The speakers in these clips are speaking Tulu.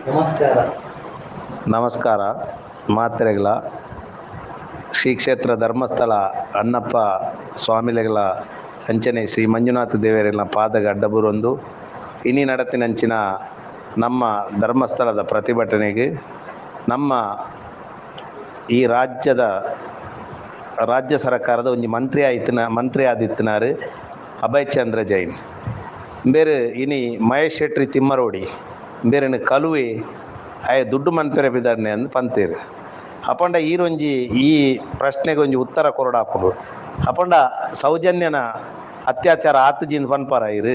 ನಮಸ್ಕಾರ. ನಮಸ್ಕಾರ ಮಾತೆರೆಗ್ಲ. ಶ್ರೀ ಕ್ಷೇತ್ರ ಧರ್ಮಸ್ಥಳ ಅಣ್ಣಪ್ಪ ಸ್ವಾಮಿಲೆಗ್ಲ ಅಂಚನೆ ಶ್ರೀ ಮಂಜುನಾಥ ದೇವರೆಗ್ಲ ಪಾದಗ ಅಡ್ಡಬೂರೊಂದು ಇನಿ ನಡತಿನಂಚಿನ ನಮ್ಮ ಧರ್ಮಸ್ಥಳದ ಪ್ರತಿಭಟನೆಗೆ ನಮ್ಮ ಈ ರಾಜ್ಯದ ರಾಜ್ಯ ಸರಕಾರದ ಒಂಜಿ ಮಂತ್ರಿ ಆಯ್ತಿನ ಮಂತ್ರಿ ಆದಿತ್ತಿನಾರ್ ಅಭಯ್ ಚಂದ್ರ ಜೈನ್ ಬೇರೆ ಇನಿ ಮಹೇಶ್ ಶೆಟ್ಟಿ ತಿಮ್ಮರೋಡಿ ಬೇರೆನ ಕಲುವೆ ಆಯೆ ದುಡ್ಡು ಮನ್ಪೆರೆ ಪಿದಡ್ನೆ ಅಂದ್ ಪಂತೇರು. ಅಪಂಡ ಈರೊಂಜಿ ಈ ಪ್ರಶ್ನೆಗೆ ಒಂಜಿ ಉತ್ತರ ಕೊರೊಡಾಪುಂಡು. ಅಪಂಡ ಸೌಜನ್ಯನ ಅತ್ಯಾಚಾರ ಆತುಜಿಂದ್ ಪನ್ಪಾರ ಇರು?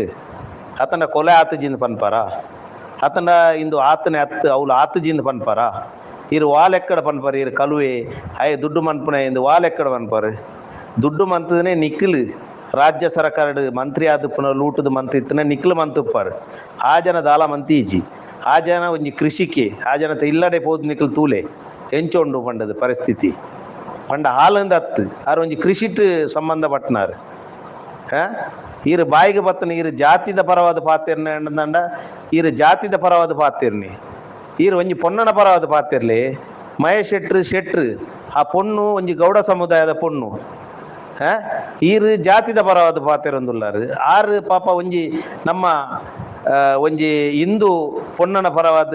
ಅತಂಡ ಕೊಲೆ ಆತುಜಿಂದ್ ಪನ್ಪಾರ? ಅತಂಡ ಇಂದು ಆತನೆ ಅತ್ತು ಅವ್ಲು ಆತುಜಿಂದ್ ಪನ್ಪಾರ? ಇರು ವಾಲೆಕ್ಕಡ ಪನ್ಪಾರ ಇರು ಕಲುವೆ ಆಯೆ ದುಡ್ಡು ಮನ್ಪುನ ಇಂದು ವಾಲೆಕ್ಕಡ ಪನ್ಪಾರು? ದುಡ್ಡು ಮಂತುನೆ ನಿಕ್ಲು ರಾಜ್ಯ ಸರಕಾರಡ್ ಮಂತ್ರಿ ಆದುಪ್ಪುನ ಲೂಟುದ ಮಂತ್ ಇತ್ತಿನ ನಿಕ್ಲು ಮಂತುಪ್ಪಾರು. ಆ ಜನ ದಾಲ ಮಂತಿ ಇಜ್ಜಿ. ಆ ಜನ ಒಂಜಿ ಕೃಷಿಕೆ, ಆ ಜನತ ಇಲ್ಲಡೆ ಪೋದು ನಿಕ್ಲು ತೂಲೆ ಎಂಚ ಉಂಡು ಪಂಡದು ಪರಿಸ್ಥಿತಿ ಪಂಡ ಹಾಲಂದ ಅತ್ತು ಆರ್ ಒಂಜಿ ಕೃಷಿಟ್ ಸಂಬಂಧ ಪಟ್ನಾರು. ಈರು ಬಾಯಿಗೆ ಬತ್ತನ ಈರು ಜಾತಿದ ಪರವಾದ ಪಾತೆರ್ನ ಅಂಡ ಈರು ಜಾತಿದ ಪರವಾದ ಪಾತೆರ್ನಿ, ಈರು ಒಂಜಿ ಪೊನ್ನನ ಪರವಾದ ಪಾತೆರ್ಲಿ. ಮಹೇಶ್ ಶೆಟ್ರು ಶೆಟ್ರು ಆ ಪೊಣ್ಣು ಒಂಜಿ ಗೌಡ ಸಮುದಾಯದ ಪೊಣ್ಣು. ಈರು ಜಾತಿದ ಪರವಾದ ಪಾತೆರೊಂದುಲ್ಲಾರು. ಆರು ಪಾಪ ಒಂಜಿ ನಮ್ಮ ಒಂಜಿ ಹಿಂದೂ ಪೊಣ್ಣನ ಪರವಾದ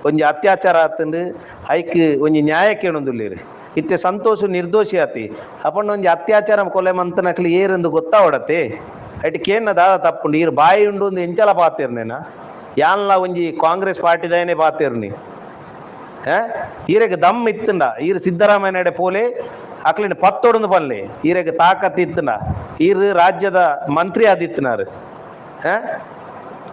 ಒಂಜಿ ಅತ್ಯಾಚಾರ ಆತಂಡು ಐಕ್ ಒಂಜಿ ನ್ಯಾಯ ಕೇಳೊಂದುಲ್ಲೇರು. ಇತ್ತೆ ಸಂತೋಷ ನಿರ್ದೋಷಿ ಆತಿ. ಅಪಂಡ ಒಂಜಿ ಅತ್ಯಾಚಾರ ಕೊಲೆ ಮಂತನಕ್ಲು ಏರೆಂದು ಗೊತ್ತಾವಡತೆ ಐಟ್ ಕೇಣ್ಣ ದಾದ ತಪ್ಪುಂಡು? ಈರು ಬಾಯಿ ಉಂಡು ಒಂದು ಎಂಚಲ ಪಾತೆರ್ನೇನ? ಯಾನ್ಲ ಒಂಜಿ ಕಾಂಗ್ರೆಸ್ ಪಾರ್ಟಿದಾಯನೇ ಪಾತೆರ್ನಿ. ಈರೆಗ್ ದಮ್ ಇತ್ತಂಡ ಈರ್ ಸಿದ್ದರಾಮಯ್ಯನಡೆ ಪೋಲೆ, ಅಕ್ಲಿನ ಪತ್ತೊಡಂದು ಪನ್ಲೆ. ಈರೆಗ್ ತಾಕತ್ ಇತ್ತಂಡ, ಈರ್ ರಾಜ್ಯದ ಮಂತ್ರಿ ಆದಿತ್ತಿನಾರು,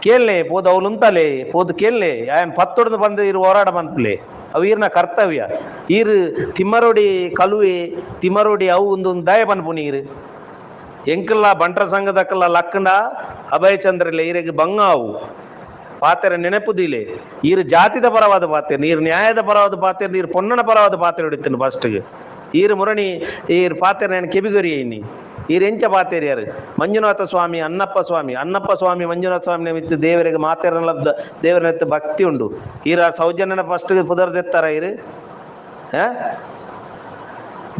ಕೇಳ್ಲೆ ಪೋದು ಅವ್ಲು ಉಂತಲೆ ಪೋದು ಕೇಳ್ಲೆ. ಆಯನ್ ಪತ್ತೊಡಂದು ಬಂದು ಈರ್ ಹೋರಾಟ ಮನ್ಪುಲೆ. ಅವು ಈರ್ನ ಕರ್ತವ್ಯ. ಈರ್ ತಿಮ್ಮರೋಡಿ ಕಲುವೆ ತಿಮ್ಮರೋಡಿ ಅವು ಒಂದು ದಯ ಪನ್ಪುನಿ ಈರ್. ಎಂಕಲ್ಲ ಬಂಟ್ರ ಸಂಘದಕ್ಕಲ್ಲ ಲಕ್ಕಂಡ ಅಭಯಚಂದ್ರಲೆ ಈರೆಗ್ ಬಂಗಾವು ಪಾತೆರ ನೆನಪುದಿಲೆ. ಈರು ಜಾತಿದ ಪರವಾದ ಪಾತೆರ್, ನೀರು ನ್ಯಾಯದ ಪರವಾದ ಪಾತೆರ್, ನೀರು ಪೊನ್ನನ ಪರವಾದ ಪಾತೆರ ಹೊಡಿತೀನಿ ಫಸ್ಟ್ಗೆ. ಈರು ಮುರಣಿ ಈರು ಪಾತೆರ ನಾನು ಕೆಬಿಗೊರಿ ಇನಿ. ಈರು ಎಂಚ ಪಾತೆರಿಯಾರು? ಮಂಜುನಾಥ ಸ್ವಾಮಿ ಅಣ್ಣಪ್ಪ ಸ್ವಾಮಿ, ಅಣ್ಣಪ್ಪ ಸ್ವಾಮಿ ಮಂಜುನಾಥ ಸ್ವಾಮಿ ಮಿತ್ತು ದೇವರಿಗೆ ಮಾತೆರನ ದೇವರ ಭಕ್ತಿ ಉಂಡು. ಈರ ಸೌಜನ್ಯನ ಫಸ್ಟ್ ಪುದರ್ ದೆತ್ತಾರ ಈರು?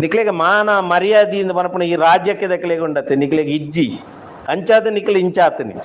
ನಿಕ್ಲೆಗೆ ಮಾನ ಮರ್ಯಾದೆಯಿಂದ ಪನಪುನ ಈ ರಾಜ್ಯಕ್ಕೆ ದಕ್ಲೆಗೆ ಉಂಡತ್ತೆ, ನಿಕ್ಲೆಗೆ ಇಜ್ಜಿ. ಅಂಚಾದ ನಿಕ್ಲೆ ಇಂಚಾತನಿ.